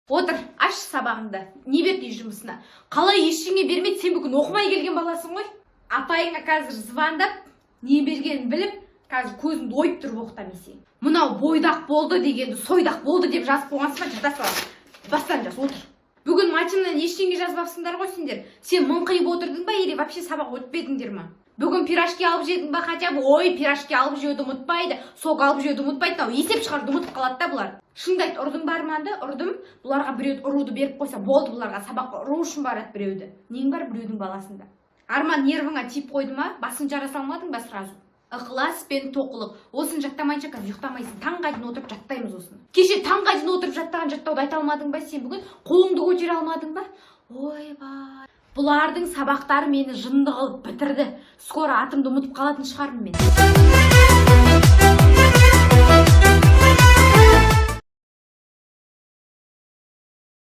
Отыр, аш сабағыңды. Не берді үй жұмысына? Қалай ештеңе бермеді? Сен бүгін оқымай келген баласың ғой. Апайыңа қазір звондап, не бергенін біліп, қазір көзіңді ойып тұрып оқытамын сені. Мынау «бойдақ болды» дегенді «сойдақ болды» деп жазып қойғансың ба? Жата сал, бастан жаз, отыр. Бүгін матемнен ештеңе жазбапсыңдар ғой сендер. Сен мыңқиып отырдың ба или вообще сабақ өтпедіңдер ма? Бүгін пирожки алып жедің ба хотя бы? Ой, пирожки алып жеуді ұмытпайды, сок алып жеуді ұмытпайды, мынау есеп шығаруды ұмытып қалады да бұлар. Шыныңды айт, ұрдың ба Арманды? Ұрдым. Бұларға біреуді ұруды беріп қойса болды, бұларға сабаққа ұру үшін барады біреуді. Нең бар біреудің баласында? Арман, нервыңа тиіп қойды ма? Басын жара салмадың ба сразу? Ықылас пен тоқылық, осыны жаттамайынша қазір ұйықтамайсың. Таңға дейін отырып жаттаймыз осыны. Кеше таңға дейін отырып жаттаған жаттауды айта алмадың ба сен? Бүгін қолыңды көтере алмадың ба? Ойбай, бұлардың сабақтары мені жынды қылып бітірді. Скоро атымды ұмытып қалатын шығармын мен.